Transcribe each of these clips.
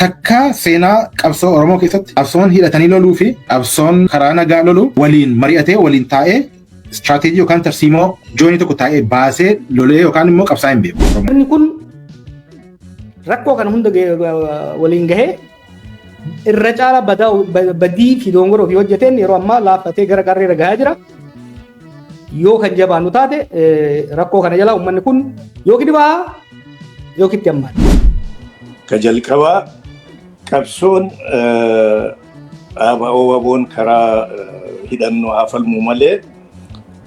Takka seenaa qabsoo Oromoo keessatti qabsoon hidhatanii loluu fi qabsoon karaa nagaa loluu waliin mari'atee, waliin taa'ee, istiraateejii yookaan tarsiimoo joonii tokko taa'ee baasee lolee yookaan immoo qabsaa hin beeku. Inni kun rakkoo kana hunda waliin gahee irra caalaa badii fi dongoroo fi hojjeteen yeroo ammaa laaffatee gara qarreera gahaa jira. Yoo kan jabaannu taate, rakkoo kana jalaa uummanni kun yookiin ba'aa yookiin itti hammaata. Ka jalqabaa, qabsoon ABO WBOn karaa hidhannoo haa falmuu malee,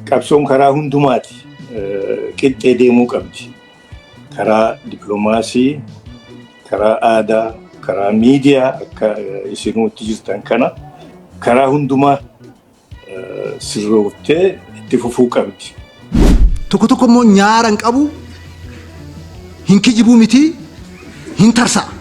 qabsoon karaa hundumaati qixxee deemuu qabdi. Karaa dippiloomaasii, karaa aadaa, karaa miidiyaa akka isinuutti jirtan kana, karaa hundumaa sirrooftee itti fufuu qabdi. Tokko tokko immoo nyaara hin qabu, hin kijibuu miti, hin tarsa'a.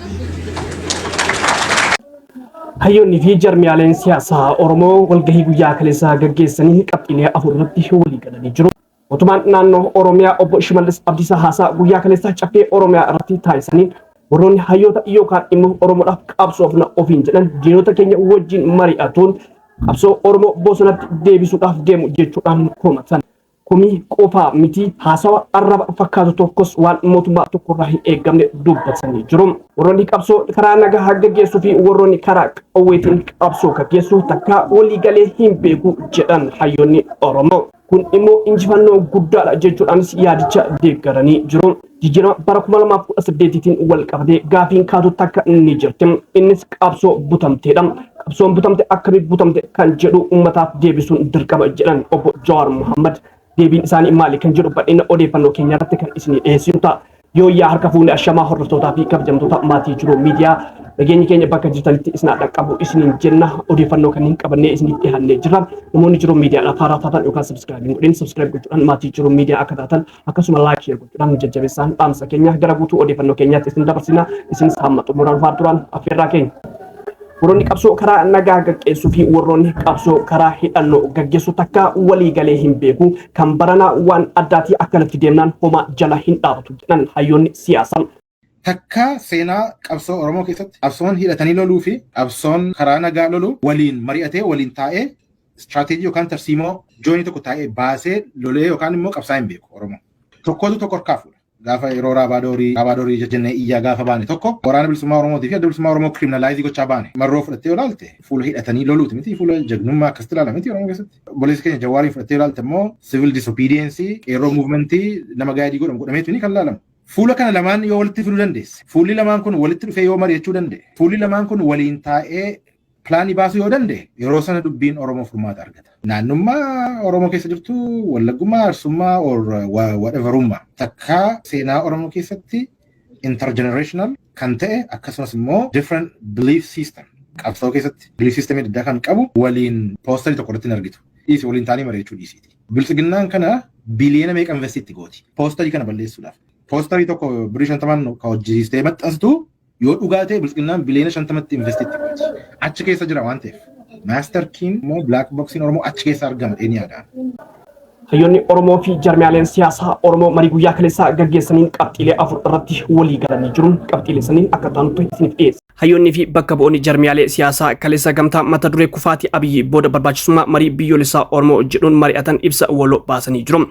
Hayyoonnii fi jarmiyaaleen siyaasaa Oromoo walgahii guyyaa kaleessaa gaggeessanii qabxiilee 4 irratti walii galanii jiru. Mootummaan naannoo Oromiyaa obbo Shimallis Abdiisaa haasaa guyyaa kaleessaa Caffee Oromiyaa irratti taasisaniin, warroonni hayyoota yookaan immoo Oromoodhaaf qabsoofna ofiin jedhan diinota keenya wajjin mari'atuun qabsoo Oromoo bosonatti deebisuudhaaf deemu jechuudhaan komatan. Komii qofaa miti, haasawa arraba fakkaatu tokkos waan mootummaa tokkorraa hin eeggamne dubbatanii jiru. Warroonni qabsoo karaa nagaa gaggeessuu fi warroonni karaa qawweetiin qabsoo gaggeessu takka walii galee hin beeku jedhan hayyoonni Oromoo. Kun immoo injifannoo guddaadha jechuudhaanis yaadicha deeggaranii jiru. Jijjiirama bara 2018tiin wal qabatee gaafiin kaatu takka ni jirti. Innis qabsoo butamteedha. Qabsoon butamte akkamitti butamte kan jedhu uummataaf deebisuun dirqama jedhan obbo Jawaar Muhammad. Deebiin isaanii maali kan jedhu bal'ina odeeffannoo keenya irratti kan isinii dhiyeessinu ta'a. Yooyyaa, harka fuunee, ashamaa, hordoftootaa fi kabajamtoota maatii Jiruu Miidiyaa, nageenyi keenya bakka jirtanitti isin haa dhaqqabu isiniin jenna. Odeeffannoo kanneen qabannee isiniif dhiyaannee jirra. Namoonni Jiruu Miidiyaadhaaf haaraa taatan yookaan subscribe hin godhin, subscribe gochuudhaan maatii Jiruu Miidiyaa akka taatan, akkasuma like, share gochuudhaan nu jajjabeessaan dhaamsa keenya. Gara guutuu odeeffannoo keenyaatti isin dabarsina. Isinis hamma xumuraan faan turaan affeerraa keenya. Warroonni qabsoo karaa nagaa gaggeessuu fi warroonni qabsoo karaa hidhannoo gaggeessu takka walii galee hin beeku. Kan baranaa waan addaatii, akkanatti deemnaan homaa jala hin dhaabatu jedhan hayyoonni siyaasaa. Takka seenaa qabsoo Oromoo keessatti qabsoon hidhatanii loluu fi qabsoon karaa nagaa loluu waliin mari'atee, waliin taa'ee, istiraateejii yookaan tarsiimoo joonii tokko taa'ee baasee lolee yookaan immoo qabsaa hin beeku Oromoo. Tokkotu tokko harkaa fuudha. Gaafa yeroo Raabaa Doorii, Raabaa Doorii jennee iyyaa gaafa baane, tokko Waraana Bilisummaa Oromootii fi Adda Bilisummaa Oromoo criminalize gochaa baane. Marroo fudhattee yoo ilaalte, fuula hidhatanii loluuti miti, fuula jagnummaa akkasitti ilaala miti Oromoo keessatti. Obboleessi keenya Jawaariin fudhattee yoo ilaalte immoo, civil disobedience, qeerroo movementii nama guide godhamu godhameetu ni kan ilaalamu. Fuula kana lamaan yoo walitti fiduu dandeesse, fuulli lamaan kun walitti dhufee yoo mari'achuu danda'e, fuulli lamaan kun waliin taa'ee pilaanii baasuu yoo danda'e, yeroo sana dubbiin Oromoo furmaata argata. Naannummaa Oromoo keessa jirtu, Wallaggummaa, Arsummaa or whateverummaa, takka seenaa Oromoo keessatti intergenerational kan ta'e, akkasumas immoo different belief system, qabsoo keessatti belief system adda addaa kan qabu waliin poosterii tokko irratti hin argitu. Dhiisi, waliin taanii mari'achuu dhiisiiti. Biltsiginnaan kana biliyoona meeqa invest itti gooti poosterii kana balleessuudhaaf? Poosterii tokko birrii 50n ka hojjisiistee maxxansitu yoo dhugaa ta'e, Biltsiginnaan biliyoona 50tti invest itti gooti. Achi keessa jira waan ta'eef. Master keyn immoo black boxiin Oromoo achi keessa argama dheenii yaadaan. Hayyoonni Oromoo fi jarmiyaaleen siyaasaa Oromoo marii guyyaa kaleessaa gaggeessaniin qabxiilee 4 irratti walii galanii jiru. Qabxiilee saniin akka taanutti isiniif dhiyeessa. Hayyoonnii fi bakka bu'oonni jarmiyaalee siyaasaa kaleessa gamtaa mata duree "Kufaatii Abiyyi booda barbaachisummaa marii biyyoolessaa Oromoo" jedhuun mari'atan ibsa waloo baasanii jiru.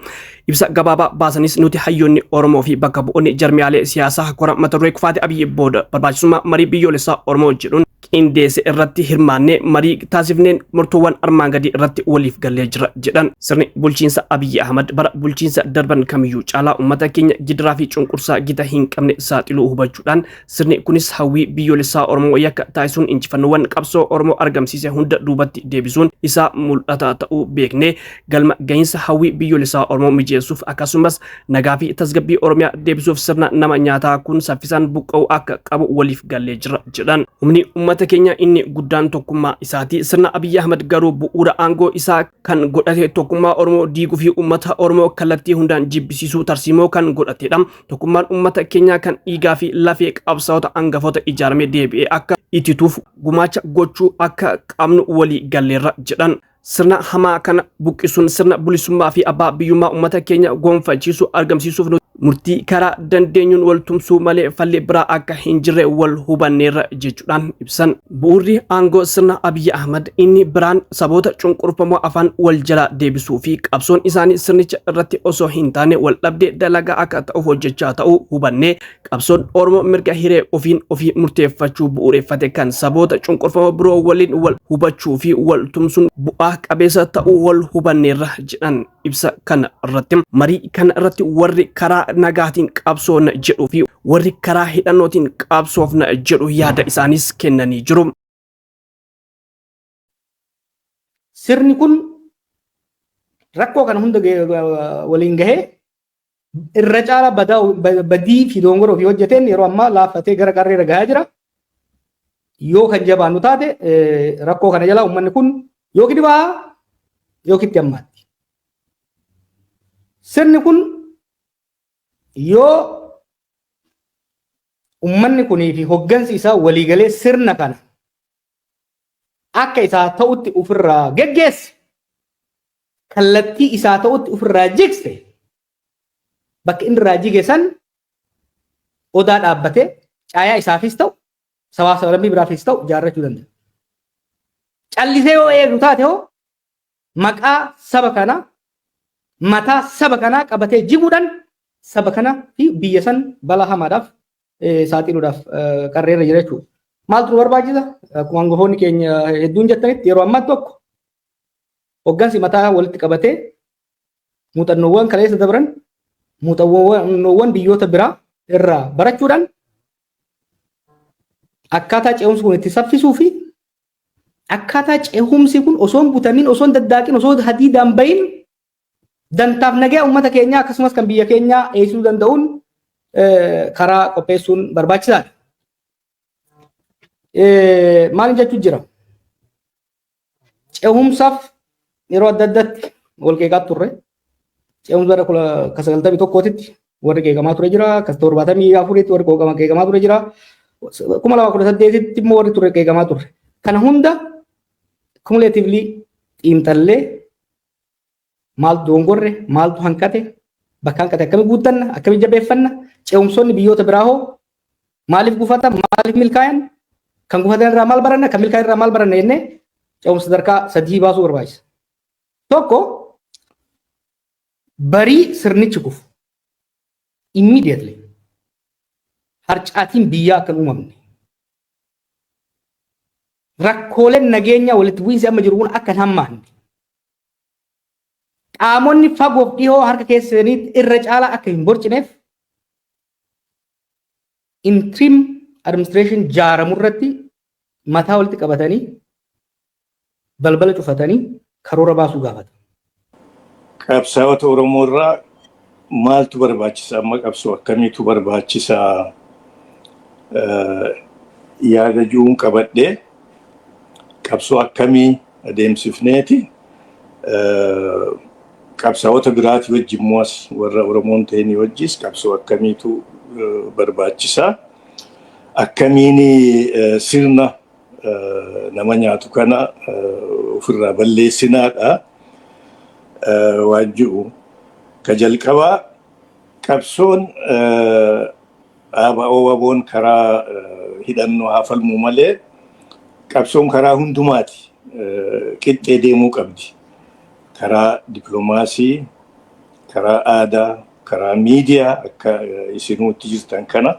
Ibsa gabaabaa baasanis, nuti hayyoonni Oromoo fi bakka bu'oonni jarmiyaalee siyaasaa kora mata duree "Kufaatii Abiyyi booda barbaachisummaa marii biyyoolessaa Oromoo" jedhuun qindeesse irratti hirmaannee marii taasifneen murtoowwan armaan gadii irratti waliif gallee jira jedhan. Sirni bulchiinsa Abiyyi Ahmad bara bulchiinsa darban kamiyyuu caalaa uummata keenya gidiraa fi cunqursaa gita hin qabne saaxiluu hubachuudhaan, sirni kunis hawwii biyyoolessaa Oromoo yakka taasisuun injifannoowwan qabsoo Oromoo argamsiise hunda duubatti deebisuun isaa mul'ataa ta'uu beeknee, galma gahinsa hawwii biyyoolessaa Oromoo mijeessuuf, akkasumas nagaa fi tasgabbii Oromiyaa deebisuuf sirna nama nyaataa kun saffisaan buqqa'uu akka qabu waliif gallee jira jedhan. Humni uummata keenya inni guddaan tokkummaa isaati. Sirna Abiyyi Ahmad garuu bu'uura aangoo isaa kan godhate tokkummaa Oromoo diiguu fi uummata Oromoo kallattii hundaan jibbisiisuu tarsiimoo kan godhatedha. Tokkummaan uummata keenyaa kan dhiigaa fi lafee qabsaa'ota hangafoota ijaaramee deebi'ee akka itituuf gumaacha gochuu akka qabnu walii galleerra jedhan. Sirna hamaa kana buqqisuun sirna bilisummaa fi abbaa biyyummaa uummata keenya gonfachiisu argamsiisuuf Murtii karaa dandeenyuun wal tumsuu malee falli biraa akka hin jirre wal hubanneerra jechuudhaan ibsan. Bu'uurri aangoo sirna Abiy Ahmad inni biraan saboota cunqurfamoo afaan wal jalaa deebisuu fi qabsoon isaanii sirnicha irratti osoo hin taane wal dhabdee dalagaa akka ta'uuf hojjechaa ta'uu hubannee, qabsoon Oromoo mirga hiree ofiin ofii murteeffachuu bu'uureffate kan saboota cunqurfamoo biroo waliin wal hubachuu fi wal tumsuun bu'aa qabeessa ta'uu wal hubanneerra jedhan ibsa kana irratti. Marii kana irratti warri karaa nagaatiin qabsoofna jedhuu fi warri karaa hidhannootiin qabsoofna jedhu yaada isaaniis kennanii jiru. Sirni kun rakkoo kana hunda waliin gahee irra caalaa badii fi dogongora ofii hojjeteen yeroo ammaa laaffatee gara qarreera gahaa jira. Yoo kan jabaannu taate, rakkoo kana jalaa uummanni kun yookiin ba'aa yookiin itti hammaatti. Sirni kun yoo uummanni kunii fi hoggansi isaa waliigalee sirna kana akka isaa ta'utti ofirraa geggeesse, kallattii isaa ta'utti ofirraa jigse, bakka inni irraa jige san odaa dhaabbatee caayaa isaafis ta'u sabaaf sablammii biraafis ta'u jaarrachuu danda'a. Callisee yoo eegu taate hoo, maqaa saba kanaa, mataa saba kanaa qabatee jiguudhaan saba kana fi biyya san balaa hamaadhaaf saaxiluudhaaf qarreerra jira jechuudha. Maaltu nu barbaachisa? Akkuma hangafoonni keenya hedduun jettanitti, yeroo ammaa tokko hoggansi mataa walitti qabatee muuxannoowwan kaleessa dabran, muuxannoowwan biyyoota biraa irraa barachuudhaan akkaataa ce'umsi kun itti saffisuu fi akkaataa ce'umsi kun osoo hin butamin, osoo hin daddaaqin, osoo hadiidaan bahin dantaaf nagaa uummata keenyaa akkasumas kan biyya keenyaa eegsisuu danda'uun karaa qopheessuun barbaachisaadha. Maal jechuun jira? Ce'umsaaf yeroo adda addaatti wal qeeqaa turre. Ce'umsa bara 91tti warri qeeqamaa ture jira. Ka 74tti warri qeeqamaa ture jira. 2018tti immoo warri ture qeeqamaa turre. Kana hunda cumulatively xiinxallee, maaltu dogongorre, maaltu hanqate, bakka hanqate akkami guuttanna, akkami jabeeffanna, ce'umsoonni biyyoota biraa hoo maaliif gufatan, maaliif milkaayan, kan gufatan irraa maal baranna, kan milkaayan irraa maal baranna jennee ce'umsa sadarkaa sadii baasuu barbaachisa. Tokko, barii sirnichi kufu immediately harcaatiin biyyaa akka hin uumamne, rakkooleen nageenya walitti bu'iinsi amma jiru kun akka hin hammaanne, qaamonni fagoof dhihoo harka keessaniitti irra caalaa akka hin borcineef interim administration jaaramu irratti mataa walitti qabatanii, balbala cufatanii karoora baasuu gaafata. Qabsaa'ota Oromoo irraa maaltu barbaachisa? Amma qabsoo akkamiitu barbaachisa? Yaada jiruun qabadhee, qabsoo akkamii adeemsifneeti qabsaa'ota biraati wajjin immoo as warra Oromoon ta'anii wajjis qabsoo akkamiitu barbaachisa? Akkamiin sirna nama nyaatu kana ofirraa balleessinaadha waan jiru. Ka jalqabaa, qabsoon ABO WBOn karaa hidhannoo haa falmuu malee qabsoon karaa hundumaati qixxee deemuu qabdi. Karaa dippiloomaasii, karaa aadaa, karaa miidiyaa akka isinuutti jirtan kana,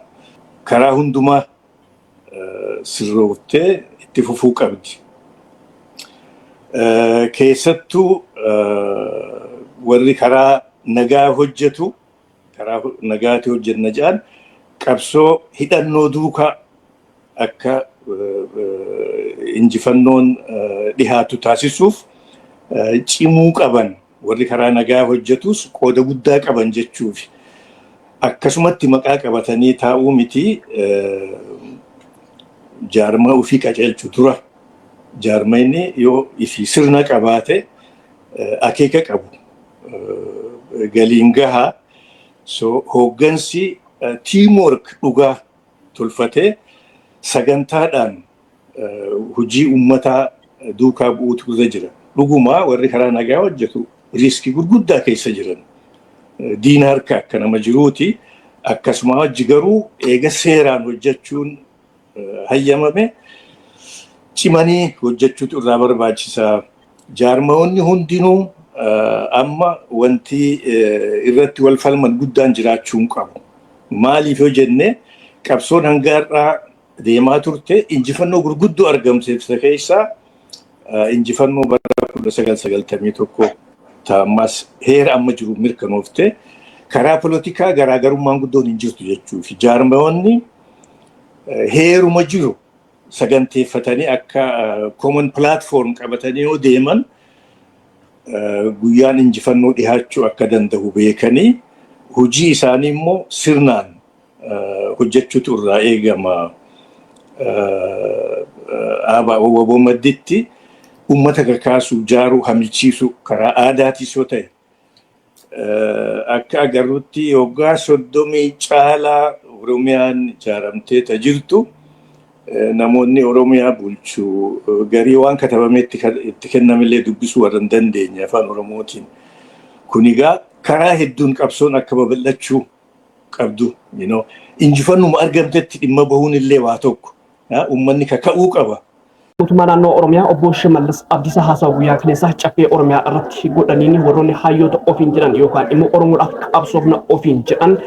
karaa hundumaa sirrooftee itti fufuu qabdi. Keessattuu warri karaa nagaa hojjetu, karaa nagaati hojjenna jedhan, qabsoo hidhannoo duukaa akka injifannoon dhihaatu taasisuuf cimuu qaban. Warri karaa nagaa hojjetus qooda guddaa qaban jechuufi. Akkasumatti maqaa qabatanii taa'uu miti, jaarmaa ofii qaceelchu dura. Jaarmayni yoo ifii sirna qabaate, akeeka qabu galiin gahaa. So hooggansi teamwork dhugaa tolfatee sagantaadhaan hojii uummataa duukaa bu'uutu irra jira. Dhugumaa warri karaa nagaa hojjetu risk gurguddaa keessa jiran. Diina harka akka nama jiruuti. Akkasuma wajji garuu eega seeraan hojjechuun hayyamame cimanii hojjechuutu irraa barbaachisa. Jaarmayoonni hundinuu amma wanti irratti wal falman guddaan jiraachuu hin qabu. Maaliif yoo jenne, qabsoon hanga har'aa deemaa turte injifannoo gurguddoo argamsiifte keessaa injifannoo bara 1991 ammas heera amma jiru mirkanoofte, karaa polotikaa garaagarummaan guddoon hin jirtu jechuufi. Jaarmayoonni heeruma jiru saganteeffatanii akka common platform qabatanii yoo deeman, guyyaan injifannoo dhihaachuu akka danda'u beekanii hojii isaanii immoo sirnaan hojjechuutu irraa eegama. ABO madditti uummata kakaasuu, jaaruu, hamilchiisuu karaa aadaatis yoo ta'e, akka agarrutti waggaa 30 caalaa Oromiyaan ijaaramtee ta jirtu, namoonni Oromiyaa bulchuu garii waan katabamee itti kennamillee dubbisuu warra hin dandeenye afaan Oromootiin. Kun egaa karaa hedduun qabsoon akka babal'achuu qabdu. Injifannuma argamtetti dhimma bahuun illee waa tokko. Uummanni kaka'uu qaba. Mootummaa naannoo Oromiyaa obbo Shimallis Abdiisaa haasawa guyyaa kaleessaa caffee Oromiyaa irratti godhaniin, warroonni hayyoota ofiin jedhan yookaan immoo Oromoodhaaf qabsoofna ofiin jedhan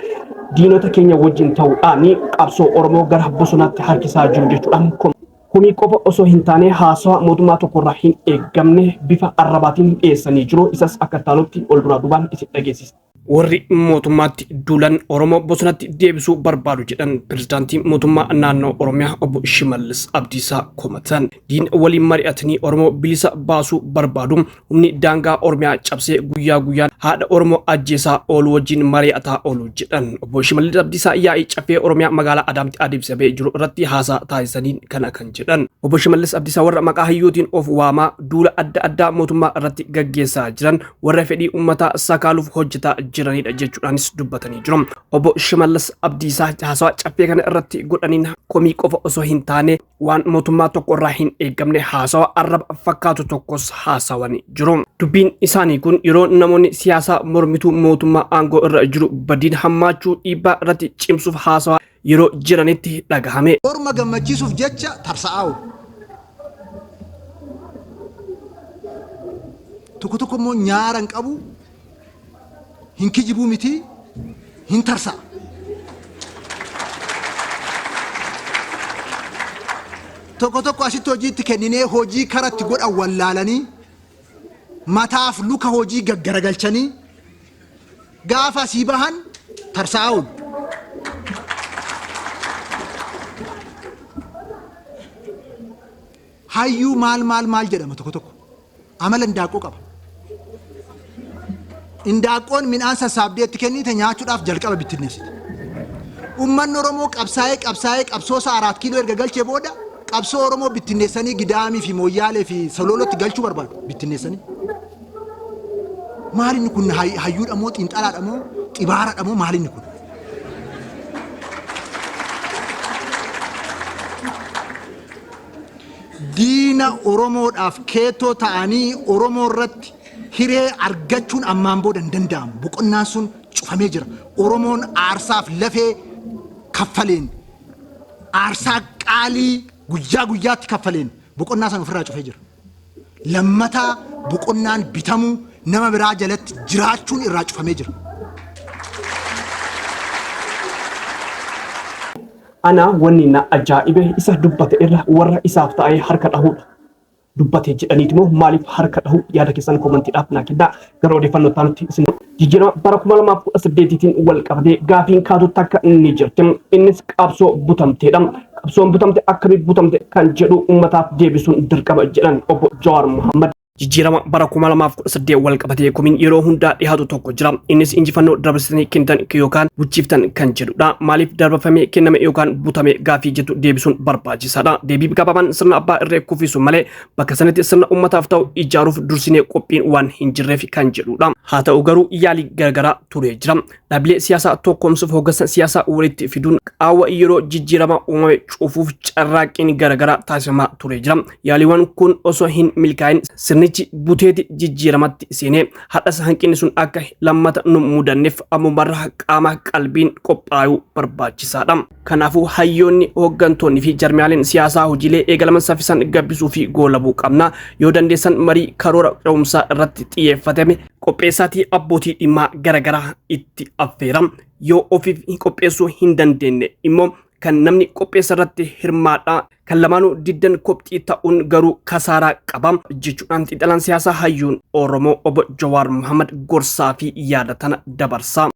diinota keenya wajjin ta'uudhaan qabsoo Oromoo gara bosonaatti harkisaa jiru jechuudhaan komii qofa osoo hin taane haasawa mootummaa tokkorraa hin eeggamne bifa arrabaatiin dhiyeessanii jiru. Isas akka taanutti ol duraa duubaan isin dhageessisa. Warri mootummaatti duulan Oromoo bosonatti deebisuu barbaadu jedhan pirezidaantii mootummaa naannoo Oromiyaa obbo Shimallis Abdiisaa komatan. Diina waliin mari'atanii Oromoo bilisa baasuu barbaadu. Humni daangaa Oromiyaa cabsee guyyaa guyyaan haadha Oromoo ajjeesaa oolu wajjin mari'ataa oolu jedhan. Obbo Shimallis Abdiisaa yaa'ii caffee Oromiyaa magaalaa Adaamatti adeemsifamee jiru irratti haasaa taasisaniin kana kan jedhan. Obbo Shimallis Abdiisaa warra maqaa hayyootiin of waamaa duula adda addaa mootummaa irratti gaggeessaa jiran, warra fedhii uummataa sakaaluuf hojjetaa jiranidha jechuudhaanis dubbatanii jiru. Obbo Shimallis Abdiisaa haasawaa caffee kana irratti godhaniin komii qofa osoo hin taane waan mootummaa tokko irraa hin eeggamne haasawa arraba fakkaatu tokkos haasawanii jiru. Dubbiin isaanii kun yeroo namoonni siyaasaa mormituu mootummaa aangoo irra jiru badiin hammaachuu dhiibbaa irratti cimsuuf haasawaa yeroo jiranitti dhagahame. Orma gammachiisuuf jecha tarsa'aa oolu. Tokko tokko immoo nyaara hin qabu, hin kijibuu miti, hin tarsa'a. Tokko tokko asitti hojii itti kenninee hojii karatti godhan wallaalanii, mataaf luka hojii gaggaragalchanii, gaafa asii bahan tarsa'aa oolu. Hayyuu maal maal maal jedhama tokko tokko. Amala indaaqqoo qaba. Indaaqqoon midhaan sassaabdee itti kennite nyaachuudhaaf jalqaba bittinneessiti. Uummanni Oromoo qabsaa'ee qabsaa'ee qabsoo isaa Araat Kiiloo erga galchee booda, qabsoo Oromoo bittinneessanii Gidaamii fi Mooyyaalee fi Soloolootti galchuu barbaadu bittinneessanii. Maal inni kun, hayyuudha moo, xiinxalaadha moo, xibaaradha moo, maal inni kun? Diina Oromoodhaaf keettoo ta'anii Oromoo irratti hiree argachuun ammaan booda hin danda'amu. Boqonnaan sun cufamee jira. Oromoon aarsaaf lafee kaffaleen, aarsaa qaalii guyyaa guyyaatti kaffaleen boqonnaa sana ofirraa cufee jira. Lammataa boqonnaan bitamuu, nama biraa jalatti jiraachuun irraa cufamee jira. Ana wanni na ajaa'ibe isa dubbate irra warra isaaf ta'ee harka dhahuudha. Dubbate jedhaniiti moo maaliif harka dhahu? Yaada keessan komantiidhaaf naa kennaa. Gara odeeffannoo itti isin jijjiirama bara 2018tiin wal qabatee gaafiin kaatu takka ni jirti. Innis qabsoo butamteedha. Qabsoon butamte akkamii butamte kan jedhu uummataaf deebisuun dirqama jedhan obbo Jawaar Muhammad. Jijjiirama bara 2018 wal qabatee komiin yeroo hundaa dhiyaatu tokko jira. Innis injifannoo dabarsitanii kennitan yookaan buchiiftan kan jedhudha. Maaliif darbafamee kenname yookaan butame gaafii jettu deebisuun barbaachisaadha. Deebii gabaabaan sirna abbaa irree kuffisu malee bakka sanatti sirna uummataaf ta'u ijaaruuf dursinee qophiin waan hin jirreef kan jedhudha. Haa ta'u garuu yaalii garaagaraa turee jira. Dhaabbilee siyaasaa tokkoomsuuf, hoggansa siyaasaa walitti fiduun qaawwa yeroo jijjiirama uumame cufuuf carraaqqiin garaagaraa taasifamaa ture jira. Yaaliiwwan kun osoo hin milkaa'in sirnicha Sirnichi buteeti jijjiiramatti seenee hadhas hanqinni sun akka lammata nu mudanneef ammumarraa qaama qalbiin qophaa'uu barbaachisaadha. Kanaafuu hayyoonni, hooggantoonni fi jarmiyaaleen siyaasaa hojiilee eegalaman saffisan gabbisuu fi goolabuu qabna. Yoo dandeessan marii karoora ce'umsaa irratti xiyyeeffatame qopheessaatii abbootii dhimmaa garaagaraa itti affeera. Yoo ofiif qopheessuu hin dandeenye immoo kan namni qopheessa irratti hirmaadha. Kan lamaanuu diddan kopxii ta'uun garuu kasaaraa qaba jechuudhaan xiinxalaan siyaasaa hayyuun Oromoo obbo Jawaar Mohaammed gorsaa fi yaada tana dabarsa.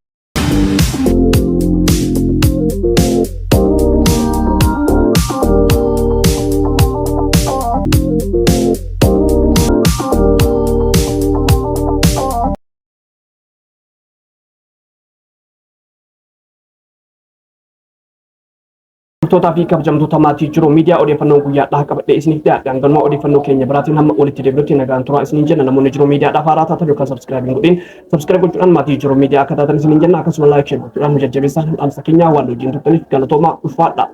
Hordoftoota fi kabajamtoota maatii jiru miidiyaa odeeffannoon guyyaadhaa qabadhee isiniif dhiyaadhe hanganuma. Odeeffannoo keenya biraatiin hamma walitti deebinutti nagaan turaa isiniin jenna. Namoonni jiru miidiyaadhaaf haaraa taatan yookaan subscribe hin godhin subscribe gochuudhaan maatii jiru miidiyaa akka taatan isiniin jenna. Akkasuma like, share gochuudhaan nu jajjabeessaa. Dhaamsa keenyaa waan wajjin turtaniif galatoomaa, ulfaadha.